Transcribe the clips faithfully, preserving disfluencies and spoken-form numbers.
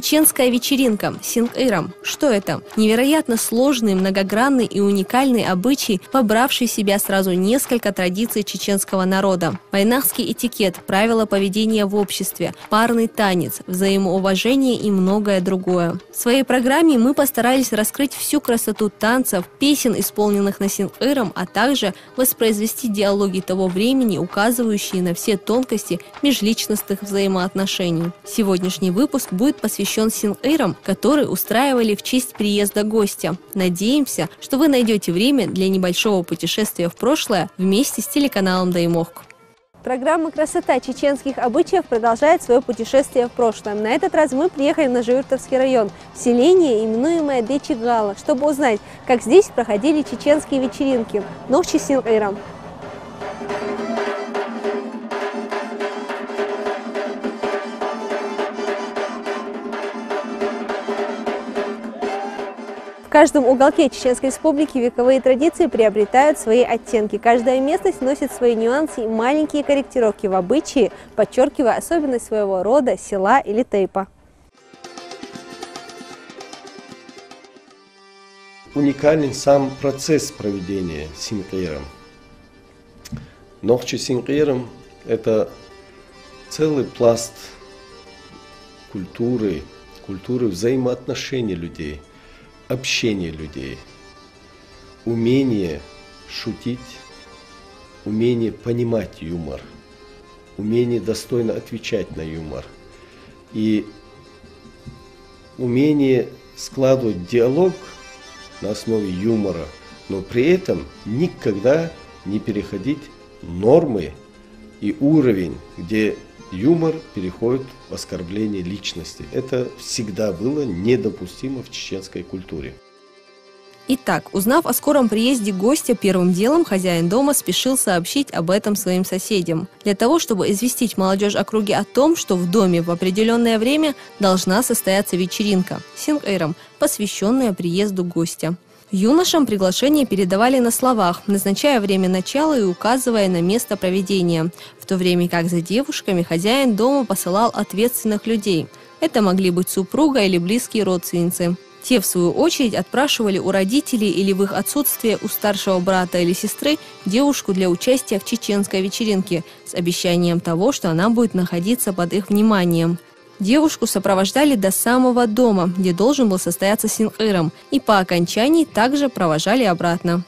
Чеченская вечеринка, синкъырым. Что это? Невероятно сложный, многогранный и уникальный обычай, вобравший в себя сразу несколько традиций чеченского народа. Вайнахский этикет, правила поведения в обществе, парный танец, взаимоуважение и многое другое. В своей программе мы постарались раскрыть всю красоту танцев, песен, исполненных на синкъырым, а также воспроизвести диалоги того времени, указывающие на все тонкости межличностных взаимоотношений. Сегодняшний выпуск будет посвящен синкъырым, который устраивали в честь приезда гостя. Надеемся, что вы найдете время для небольшого путешествия в прошлое вместе с телеканалом «Даймохк». Программа «Красота чеченских обычаев» продолжает свое путешествие в прошлое. На этот раз мы приехали на Жаюртовский район, в селение, именуемое Дечигала, чтобы узнать, как здесь проходили чеченские вечеринки. Нохчи синкъырым. В каждом уголке Чеченской Республики вековые традиции приобретают свои оттенки. Каждая местность носит свои нюансы и маленькие корректировки в обычае, подчеркивая особенность своего рода, села или тейпа. Уникален сам процесс проведения синкъырым. Нохчи синкъырым — это целый пласт культуры, культуры взаимоотношений людей, общения людей, умение шутить, умение понимать юмор, умение достойно отвечать на юмор и умение складывать диалог на основе юмора, но при этом никогда не переходить нормы и уровень, где юмор переходит в оскорбление личности. Это всегда было недопустимо в чеченской культуре. Итак, узнав о скором приезде гостя, первым делом хозяин дома спешил сообщить об этом своим соседям. Для того, чтобы известить молодежь округи о том, что в доме в определенное время должна состояться вечеринка, синкъырым, посвященная приезду гостя. Юношам приглашение передавали на словах, назначая время начала и указывая на место проведения, в то время как за девушками хозяин дома посылал ответственных людей. Это могли быть супруга или близкие родственницы. Те, в свою очередь, отпрашивали у родителей или в их отсутствие у старшего брата или сестры девушку для участия в чеченской вечеринке с обещанием того, что она будет находиться под их вниманием. Девушку сопровождали до самого дома, где должен был состояться синкъырым, и по окончании также провожали обратно.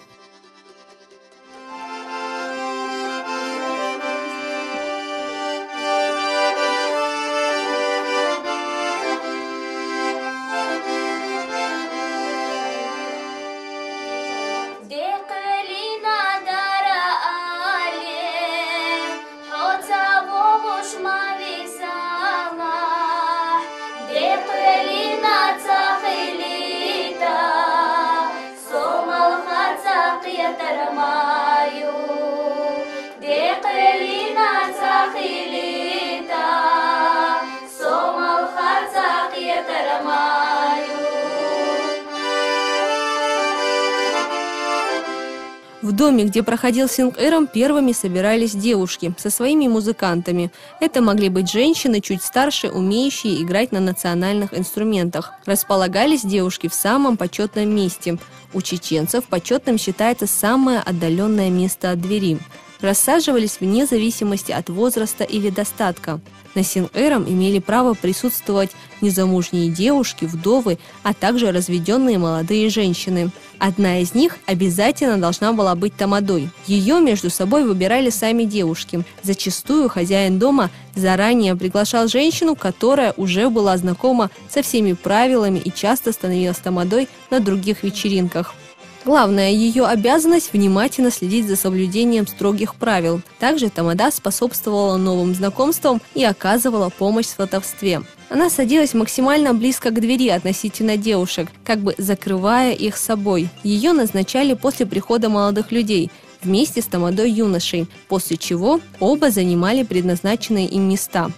В доме, где проходил синкъырым, первыми собирались девушки со своими музыкантами. Это могли быть женщины чуть старше, умеющие играть на национальных инструментах. Располагались девушки в самом почетном месте. У чеченцев почетным считается самое отдаленное место от двери. Рассаживались вне зависимости от возраста или достатка. На синкъырым имели право присутствовать незамужние девушки, вдовы, а также разведенные молодые женщины. Одна из них обязательно должна была быть тамадой. Ее между собой выбирали сами девушки. Зачастую хозяин дома заранее приглашал женщину, которая уже была знакома со всеми правилами и часто становилась тамадой на других вечеринках. Главная ее обязанность — внимательно следить за соблюдением строгих правил. Также тамада способствовала новым знакомствам и оказывала помощь в сватовстве. Она садилась максимально близко к двери относительно девушек, как бы закрывая их собой. Ее назначали после прихода молодых людей, вместе с тамадой юношей, после чего оба занимали предназначенные им места.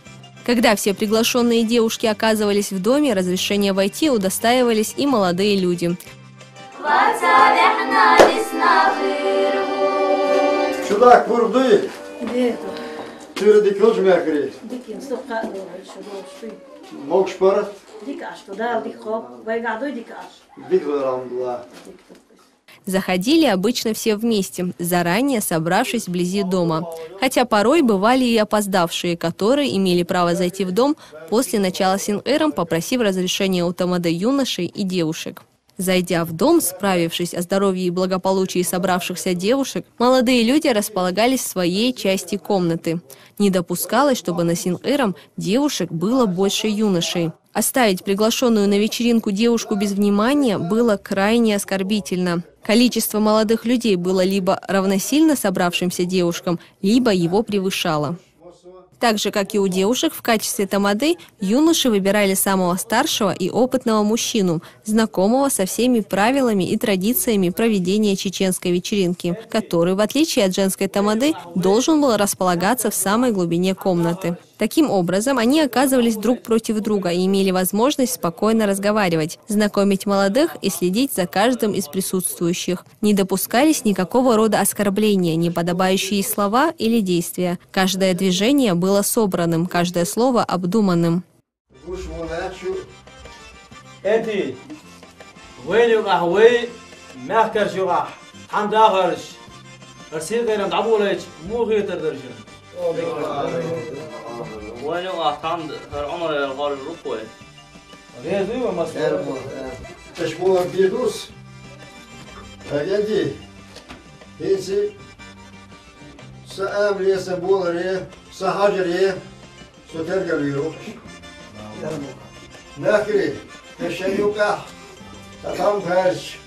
Когда все приглашенные девушки оказывались в доме, разрешения войти удостаивались и молодые люди. Чудак бурды. Де, Тыры дикыл жмякри. Дикин сока. Могуш бара? Дика Ӏаш ду, Дала дика хов, вайгахь дуй дика Ӏаш? Дика, алхьамдулиллахӀ. Заходили обычно все вместе, заранее собравшись вблизи дома. Хотя порой бывали и опоздавшие, которые имели право зайти в дом после начала синкъерам, попросив разрешения у тамады юношей и девушек. Зайдя в дом, справившись о здоровье и благополучии собравшихся девушек, молодые люди располагались в своей части комнаты. Не допускалось, чтобы на синкъерам девушек было больше юношей. Оставить приглашенную на вечеринку девушку без внимания было крайне оскорбительно. Количество молодых людей было либо равносильно собравшимся девушкам, либо его превышало. Так же, как и у девушек, в качестве тамады юноши выбирали самого старшего и опытного мужчину, знакомого со всеми правилами и традициями проведения чеченской вечеринки, который, в отличие от женской тамады, должен был располагаться в самой глубине комнаты. Таким образом, они оказывались друг против друга и имели возможность спокойно разговаривать, знакомить молодых и следить за каждым из присутствующих. Не допускались никакого рода оскорбления, неподобающие слова или действия. Каждое движение было собранным, каждое слово обдуманным. Гуш вуна чу. Эти, вай юкъахь вай, мехкарш юкъахь, хьан дахарш, ар синкъерам дӀаболайча, муха хетар дара шуна? Вай юкъахь тхьамда, хӀара Ӏумар яр гӀор рукхой. Реза вуй вай массо а? Эр бу, э, эш бу бир дус. Агенти, хӀинца са амале, са боларе, са хьажаре, со тергал вийр ву. Мехкарий, эш шен юкъахь, сан там хаьржича,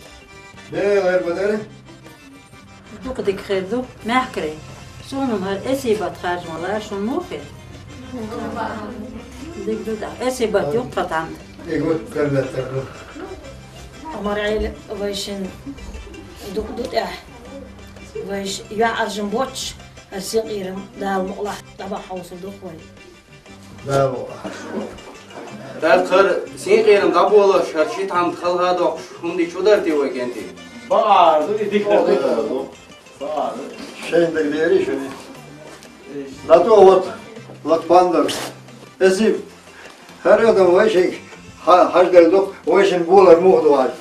бегӀар ма дара. Дукха дика хир ду, мехкарий. Суна-м хӀара эсий бат харжа ма лара, шуна муха хир? Дика ду тӀаккха, эсий бат ю-кх тхан тхьамда. Дика ду, карметтар ду. Ӏумар-Ӏела, вайшин дукха ду тӀехь. Вайша йоӀ аржам боцуш, хӀара синкъерам Дала мукъалахь дӀабахьа хьовсур ду-кх вай. ТӀаккха хӀара синкъерам дӀаболош, хӀара ши тхьамда хала а доккхуш, хӀума дича хӀун дара те вай, кӀентий? Бакъахьа ду, и дика ду. Шайн дагадерий шуна? ДӀатӀо вот, лакпандар. Эсий, хӀара адам вайшинг хьа-, хьаждара ду-кх, вайшин болар муха ду аьлла.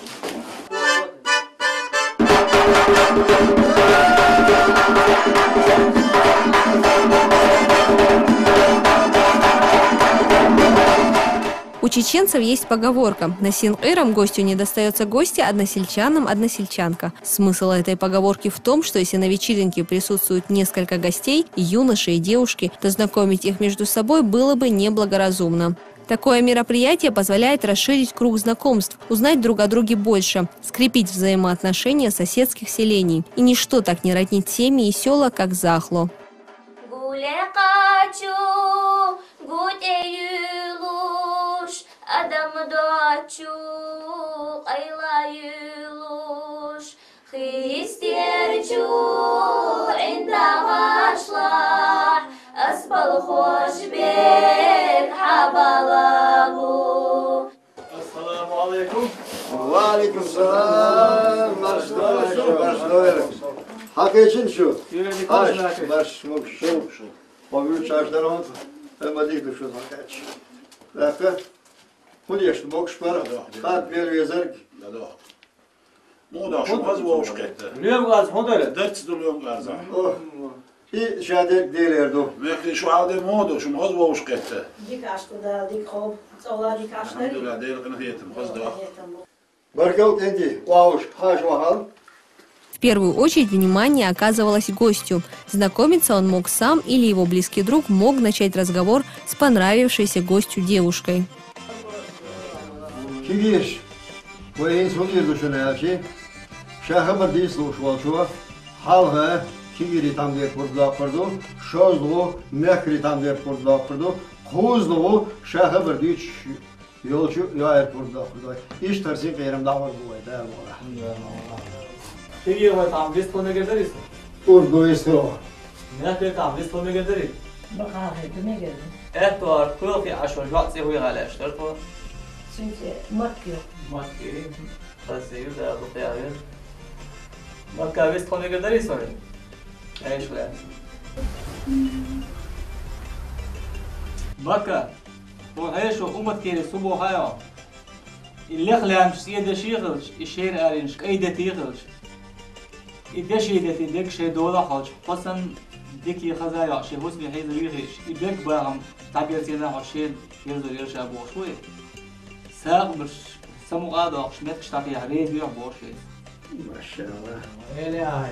У чеченцев есть поговорка: «На синкъерам гостю не достаётся гостья, односельчанам односельчанка». Смысл этой поговорки в том, что если на вечеринке присутствуют несколько гостей, и юноши, и девушки, то знакомить их между собой было бы неблагоразумно. Такое мероприятие позволяет расширить круг знакомств, узнать друг о друге больше, скрепить взаимоотношения соседских селений. И ничто так не роднит семьи и сёла, как захло. Гуле кхачу, гу тӀе юьлуш, адам дочу, къайла юьлуш, хи йистерчу, ӀиндагӀашлахь, ас балхош берг хьабалагӀу. Ассаламу алейкум. Ва алейкум салам. Марш дойла, марш дойла. Хьан кхечина шу? Аш, марш, могуш шу. Ма вуьйцуш дара хӀунда? Ай, ма дика ду шу, хьан кхечина. ТӀаккха? ХӀун деш ду, могуш бара? Хатта мел везарг? Муха ду, шу хаза вовшахкхетта? Лоьма аз хӀун дара? Дарц ду лоьма аз. О, и ша дерг Делера ду. Мехкарий, шу хьал де муха ду, шу хаза вовшахкхетта? Дика Ӏаш ду, Дала дика хов, цӀогӀа дика Ӏаш дарий? АлхьамдулиллахӀ, Делан къинхетам, хаза ду. Баркалла, кӀентий, вовшах, хьаша вахал. В первую очередь внимание оказывалось гостю. Знакомиться он мог сам или его близкий друг мог начать разговор с понравившейся гостю девушкой. Кегийраш, вай хӀинца хӀун дийр ду шуна аьлчи, ша хабар дийца лууш волчо, хьалха кегийрий тхьамдера пурба доккхур ду, шозлагӀа мехкарий тхьамдера пурба доккхур ду, кхозлагӀа ша хабар дуьйцуш йолчу йоӀера пурба доккхур ду вай. Иштта хӀара синкъерам дӀагӀур ду вай, Дала мукъалахь. Кегий, вай тхьамда вист тхуна мегар дарий со? Урд ду вист хӀара. Мехкарий, тхьамда вист тхуна мегар дарий? Бакъахьа хӀета мегар ду. Аьтту хӀара кхоьлхе Ӏаш йолу йоӀ цӀе хӀун яхьа лаьтташ дара тхо? Цуьнан цӀе Макка ю. Макка ю. Хаза цӀе ю, Дала дукха яхьийла. Макка, вист тхуна мегар дарий со? Эйш лаьцна. Макка. Хьо хьешо умат кери субо хьайо. И лех лаьмча сие деши хилча, и шер аринаш кӀай дети хилча. И деши дети дег шей дола хилча, хӀасан дики хаза йоӀ ши хӀусни хьийза вихиш, и бег бахам таберцена хьо шен ерзо ерша бохуш ву и. Сагъмаш самукъа дохуш, метташ тапехь реза юьхь бохуш и. Машалла. Эли ай.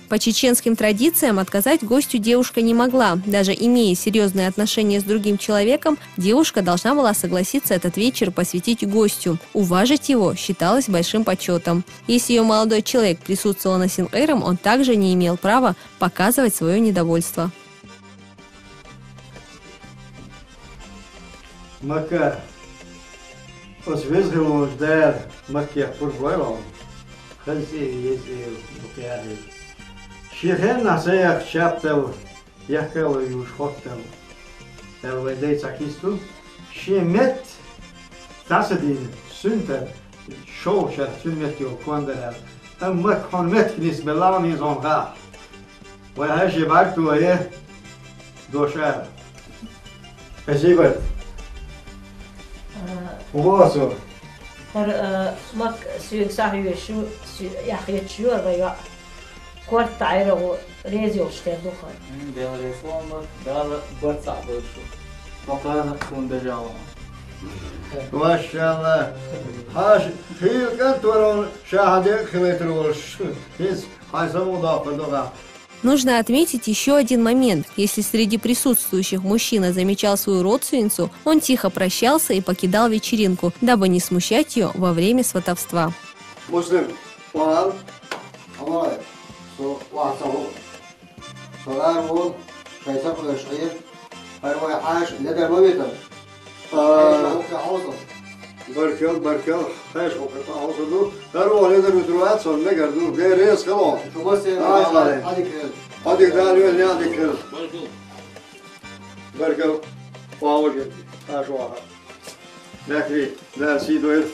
По чеченским традициям отказать гостю девушка не могла. Даже имея серьезные отношения с другим человеком, девушка должна была согласиться этот вечер посвятить гостю. Уважить его считалось большим почетом. Если ее молодой человек присутствовал на синкъерам, он также не имел права показывать свое недовольство. Макар, оцу веза хила волчу Дала Маккех пурба лой валла, хаза цӀе а, еза цӀе а ду кхехьа. Шен хеннахь ца яхча чаптал, яхкалой юуш хоттал, аьлла вайн дай цхьа кица ду, шен метта дӀа ца дийна, сунтар шовшах цуьнан метта йолу кон дара аьлла. Амма Макка хьуна меттах нисбелла а нийса хьуна хаахь. Вай хьаьжа бӀаьрг тохе, дош ара. Спасибо. ХӀун боху цо? ХӀара Макка соьга сахьоьжуш ю, яхъечаш ю ара вай йоӀ. Корта Ӏайра гӀо, реза йолуш тера ду хӀара. Дела реза ван Макка, Дала барт сахь бойла шу. Бакъана суна бежа ван. Машалла. Хьаша хийла кӀант вара хьуна, ша хьан декъа хилайтар волуш. ХӀинца хьайн самукъадоккхур ду хьан. Нужно отметить еще один момент. Если среди присутствующих мужчина замечал свою родственницу, он тихо прощался и покидал вечеринку, дабы не смущать ее во время сватовства. Муслим, вахал, амалай, со вахал, со ар вол, шайса кулаш хье, хьай вай хьаш, ледар ма ветар. Баркал, баркал, хьаьжа хӀокху тӀе хьовсур ду. ХӀара вон ледар вуьтур вац, сон мегар ду, Дела реза хила хьуна. Шу массеран Ай, Дала ай. Ӏадика хила. Ӏадика Дала вел, неӀ дика хила. Баркал, ван вожа, хьаьжа ваха. Бехри, Дала сий дойла.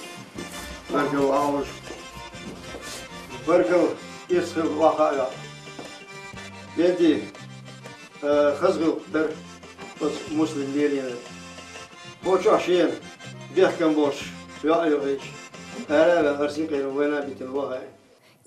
Баркал, ван вожа. Баркал, ирс хила ваха а ваьа. Беди, Э, хаза гӀиллакх дара оцу Муслим лелийнарг. Кхочохь шена бехкам болуш йоӀ а йохийча, ара а ваьлла, хӀара синкъера вайна а битина вахана.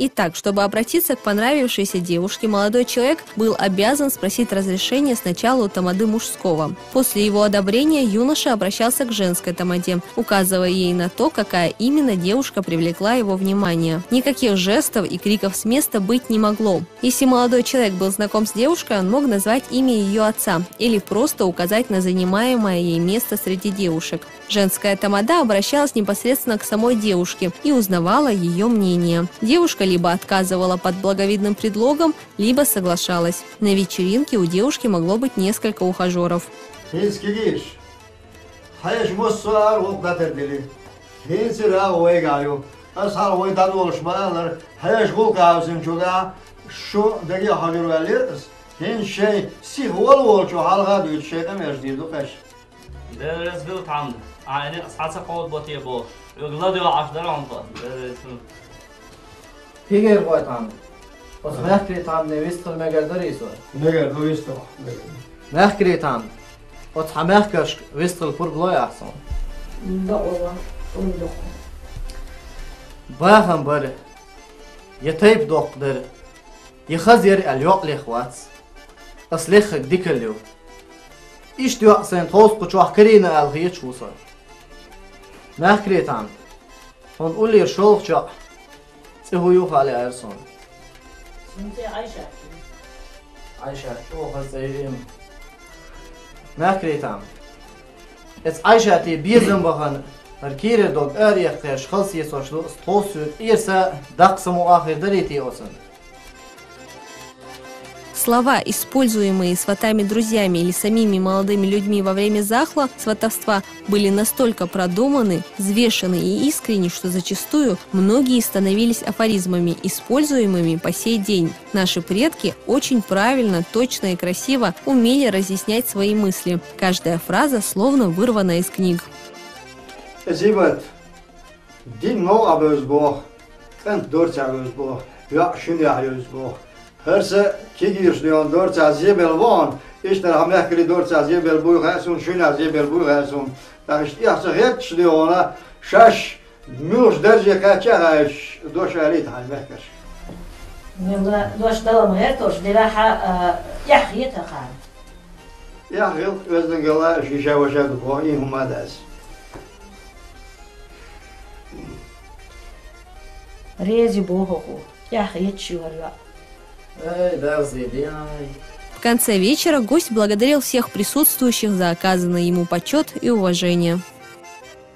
Итак, чтобы обратиться к понравившейся девушке, молодой человек был обязан спросить разрешения сначала у тамады мужского. После его одобрения юноша обращался к женской тамаде, указывая ей на то, какая именно девушка привлекла его внимание. Никаких жестов и криков с места быть не могло. Если молодой человек был знаком с девушкой, он мог назвать имя ее отца или просто указать на занимаемое ей место среди девушек. Женская тамада обращалась непосредственно к самой девушке и узнавала ее мнение. Девушка либо отказывала под благовидным предлогом, либо соглашалась. На вечеринке у девушки могло быть несколько ухажеров. Хьайша массо а гӀуллакх дӀатардели, хӀинца а вайгахь ю. Аса хьалха вай дӀадолуш ма-аллара, хьаьжа гӀуллакх а хьовсинчул тӀаьхьа шу дагахь хьожур ваьллера аса. ХӀинца шайн сиха волу волчу хьалха а дуьйцуш шайн къамелаш дийр ду кхаьш. Дела реза хила тхьамда, ахь и некъ схьа ца кховдабо те бохуш, уьг ладоьгӀуш дара хьуна тхо, Дела реза хила. Хигер гӀой тхьамда. Оцу мехкарий тхьамдане вистхила мегар дарий со? Мегар ду вистхила. Мехкарий тхьамда. Оцу хьан мехкаршка вистхила пурба лой ахь суна? Бакъо, хӀунда дукха. Бахам бара. Я тайпа доккха дара. Я хаза яра аьлла йоӀ лех вац. Ас леххаг дикалла ю. Иштта йоӀ сайна тховсткъа чохь карийна аьлла хеташ ву со. Мехкарий тхьамда. Хьуна уллера шолгӀачу йоӀ цӀе хӀун ю хаа лаьара суна. Цуьнан цӀе Ӏайшат ю. Ӏайшат, чӀогӀа хаза цӀе ю и. Мехкарий тхьамда. Эцу Ӏайшате безам бахана, хӀара кийрара дог ара яхкхеш, хала сецош ду, ас тховсуьйту, тӀера са даккха самукъа хир дарий те оцунна? Слова, используемые сватами-друзьями или самими молодыми людьми во время захла, сватовства, были настолько продуманы, взвешены и искренни, что зачастую многие становились афоризмами, используемыми по сей день. Наши предки очень правильно, точно и красиво умели разъяснять свои мысли. Каждая фраза словно вырвана из книг. Спасибо. Дин новкъа бевза боху, кӀант дорцехь вевза боху, йоӀ шуьнехь йевза боху. ХӀара са кегийрача дийнахьа дорцахь зебел вахана, иштта хьа мехкарий дорцахь зебел буй хаьа суна, шуьнахь зебел буй хаьа суна. ТӀаккха иштта эхь ца хетташ дийнахьа, шаьш муьлхача дарже кхаьчча а хаьтташ, дош алийта хьайна мехкаршка. Мила дош дала ма гӀерташ, делахь а, эхь хета хьан. Эхь хилла, оьздангалла, ши ша ваша дукха, и хӀума дац. Рези боху хьо, эхь хеташ ю хӀара йоӀ. Ай, Дала зеде, ай. В конце вечера гость благодарил всех присутствующих за оказанный ему почёт и уважение.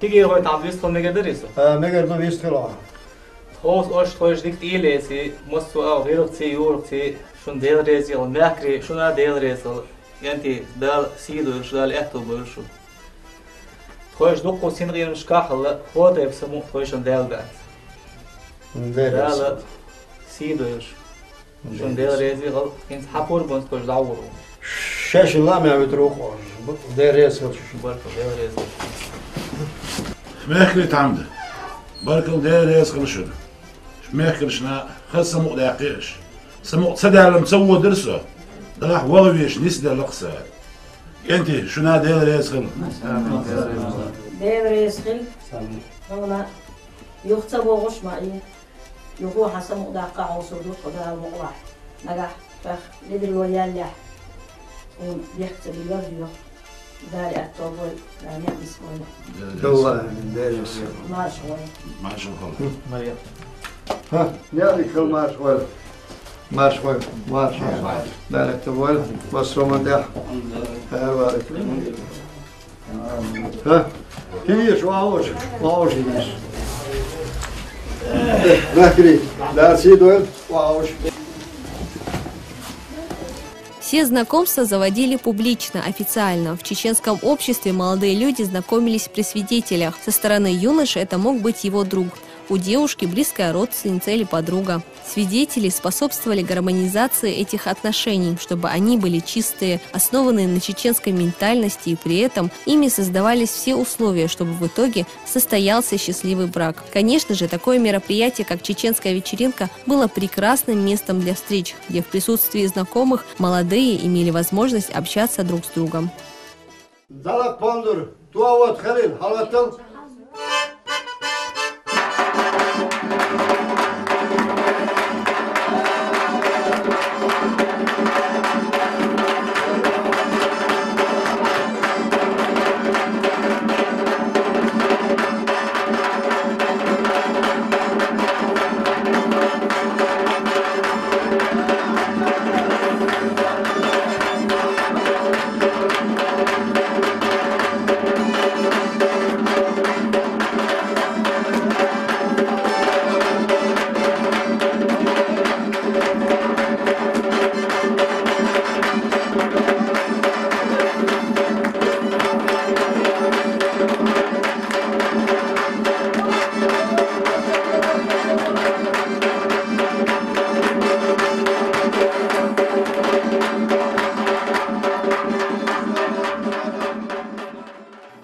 Кегийрхой тӀам вистхила мегар дарий со? А, мегар ду вистхила. Тховса ош тхойша дика тӀелеце, массо а гӀиргӀаций, юргӀаций, шуна Дела реза хила, мехкарий, шуна Дела реза хила. КӀентий, Дала сий дойла шу, Дала аьттув бойла шу. Тхойша дуккха синкъерамаш кхахьалла, хӀота тайпа самукъа тхойшинна даьлла дац. Дела Дала реза хила. Сий дойла шу. Шуна Дела реза хила, хӀинца хьан пурбанца тхойша дӀагӀур ву. Шаьш лаамехь витар ву-кх ош. Дела реза хила шуна. Баркалла, Дела реза хила. Мехкарий тӀам да. Баркалла, Дела реза хила шуна. Мехкаршна хаза самукъа даьккхи аша. Самукъа ца даьлла-м ца водара со. Делахь ваха везаш нисделла-кх са. КӀентий, шуна Дела реза хила. Дела реза хила. Хьуна юха ца вогӀуш ма Ӏе. Юха хьан самукъа даккха хьовсур ду тхо, Дала мукъалахь. Нагахь тхох ледарло яьллехь, хьуна бехк ца биллар доьху. Дала аьттув бойла, Дала ниӀмат бойла. Далла, Дела реза хила. Марша гӀойла. Марша хила. ХӀа, неӀалт хила, марша гӀойла. Марша гӀойла, марша гӀойла. Дала аьттув бойла. Вас соман тӀехь. Хьа, валик. ХӀа? Кийш, вовш, вовш йиш. Э, мехкарий, Дала сий дойла, вовш. Все знакомства заводили публично, официально. В чеченском обществе молодые люди знакомились при свидетелях. Со стороны юноши это мог быть его друг. У девушки близкая родственница или подруга. Свидетели способствовали гармонизации этих отношений, чтобы они были чистые, основанные на чеченской ментальности, и при этом ими создавались все условия, чтобы в итоге состоялся счастливый брак. Конечно же, такое мероприятие, как чеченская вечеринка, было прекрасным местом для встреч, где в присутствии знакомых молодые имели возможность общаться друг с другом. Далла пондар, товат халил, халатал.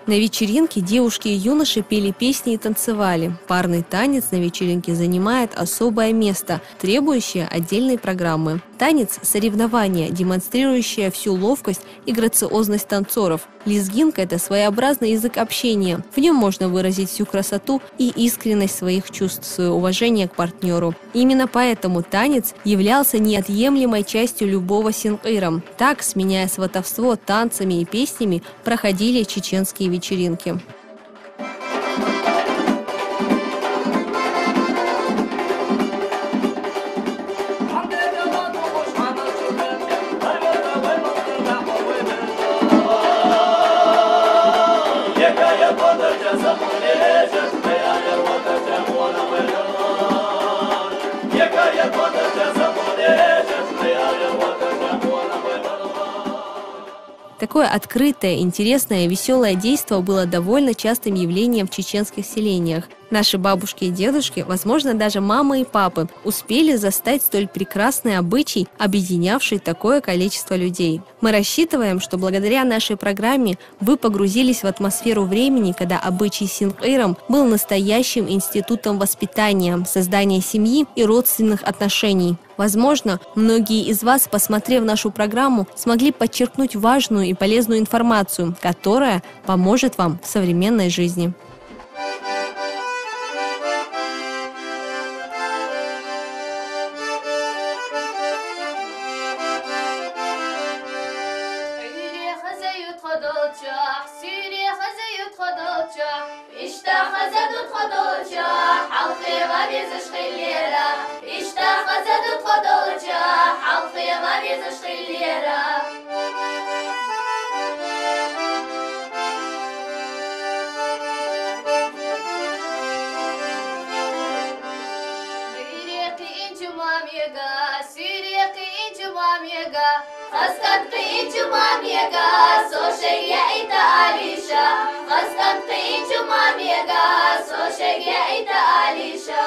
На вечеринке девушки и юноши пели песни и танцевали. Парный танец на вечеринке занимает особое место, требующее отдельной программы. Танец — соревнование, демонстрирующее всю ловкость и грациозность танцоров. Лезгинка — это своеобразный язык общения. В нём можно выразить всю красоту и искренность своих чувств, своё уважение к партнёру. Именно поэтому танец являлся неотъемлемой частью любого синкъира. Так, сменяя сватовство танцами и песнями, проходили чеченские вечеринки. Такое открытое, интересное, весёлое действо было довольно частым явлением в чеченских селениях. Наши бабушки и дедушки, возможно, даже мамы и папы, успели застать столь прекрасный обычай, объединявший такое количество людей. Мы рассчитываем, что благодаря нашей программе вы погрузились в атмосферу времени, когда обычай синкъирам был настоящим институтом воспитания, создания семьи и родственных отношений. Возможно, многие из вас, посмотрев нашу программу, смогли подчеркнуть важную и полезную информацию, которая поможет вам в современной жизни. Иштта хаза дут худулча, хьалхе ва безаш хиллера. Иштта хаза дут худулча, хьалхе ва безаш хиллера. Ирекъи инчу мамега, сирекъи инчу мамега, Хазканд къиинчу мамега, со шег яйта алиша. Хазканд къиинчу мамега, со шег яйта алиша.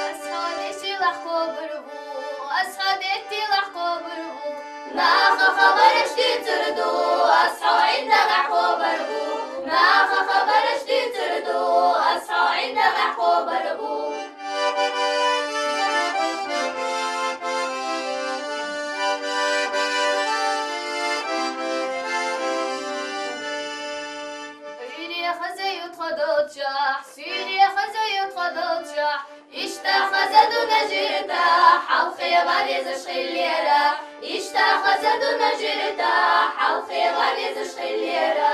Асхьа дешила хобру, асхьа детила хобру. Наха хабараш дицар ду, ас хьо гӀиндагӀа хабар бу. Наха хабараш дицар ду, ас хьо гӀиндагӀа хабар бу. Ире хаза ютхадалча, сире хаза ютхадалча. Иштта хаза ду нажита, хьалхе ва везаш хиллера. Иштта хаза ду нажита, хьалхе ва везаш хиллера.